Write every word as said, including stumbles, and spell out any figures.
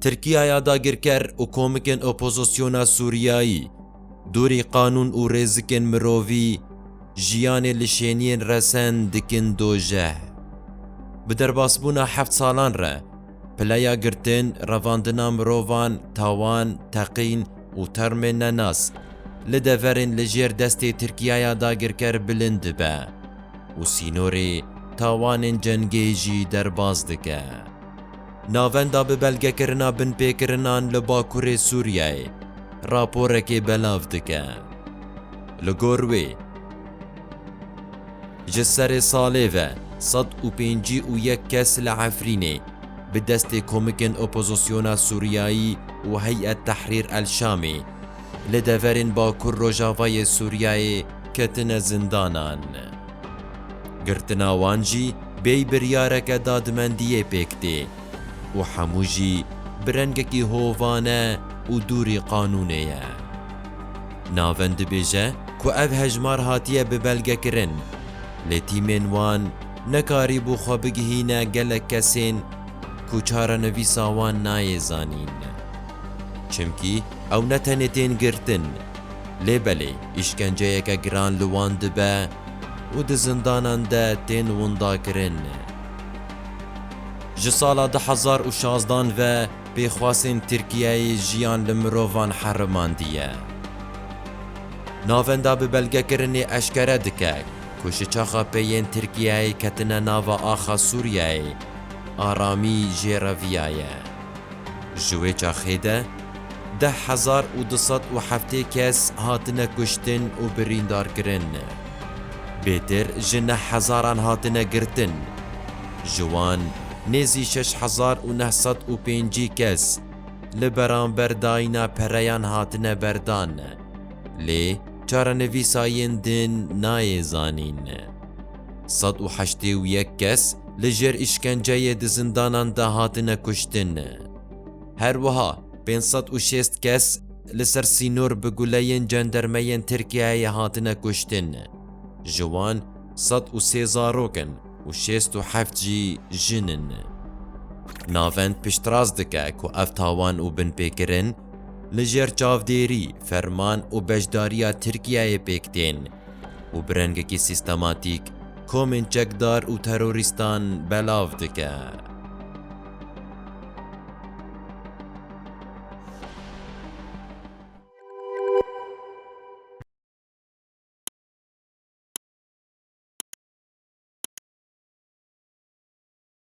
Tirkiyaya dagirker û komikên opozisyona Sûriyayî dûrî qanûn û rêzikên mirovî jiyanê li şêniyên resen dikin dojeh. Bi derbasbûna heft salan re pileya girtin, revandina mirovan, tawan, teqîn û termên nenas li deverên li jêr destê Tirkiyaya dagirker bilind dibe û sînorê tawanên cengê jî derbas dike. Navenda bi belgekirina binpêkirinan li Bakurê Sûriyeyê raporekê belav dike. Li gor wê, ji serê salê ve sed û pêncî û yek kes li Efrînê bi destê komikên opozisyona Sûriyayî û Heyet Tehrîr El Şamê li deverên Bakur Rojavayê Sûriyeyê ketine zindanan. Girtina wan jî bêyî biryareke dadmendiyê pêk tê û hemû jî bi rengekî hovane û dûrî qanûnê ye. Navend dibêje ku ev hejmar hatiye bibelgekirin, lê tîmên wan nekarîbû xwe bigihîne gelek kesên ku çarenivîsa wan nayê zanîn. Çimkî ew ne tenê tên girtin, lê belê îşkenceyeke giran li wan dibe û di zindanan de tên windakirin. Ji sala du hezar û şazdan ve pêxwasên Tirkiyeyê jiyan li mirovan herimandiye. Navenda bi belgekirinê eşkere dike ku ji çaxa pê yên Tirkiyeyê ketine nava axa Sûriyeyê, aramî jê reviyaye. Ji wê çaxê de deh hezar û du sed û heftê kes hatine kuştin û birîndarkirin. Bêtir ji neh hezaran hatine girtin. Ji wan nêzî şeş hezar û neh sed û pêncî kes li beramber dayîna pereyan hatine berdan, lê çarenivîsa yên din nayê zanîn. Sed û heştê û yek kes li jêr îşkenceyê di zindanan de hatine kuştin. Her wiha pênc sed û şêst kes li ser sînor bi guleyên cendermeyên Tirkiyeyê hatine kuştin. Ji wan sed û sê zarok in û şêst û heft jî jin in. Navend piştrast dike ku ev tawan û binpêkirin li jêr çavdêrî, ferman û beşdariya Tirkiyeyê pêk tên û bi rengekî sîstematîk komên çekdar û terorîstan belav dike.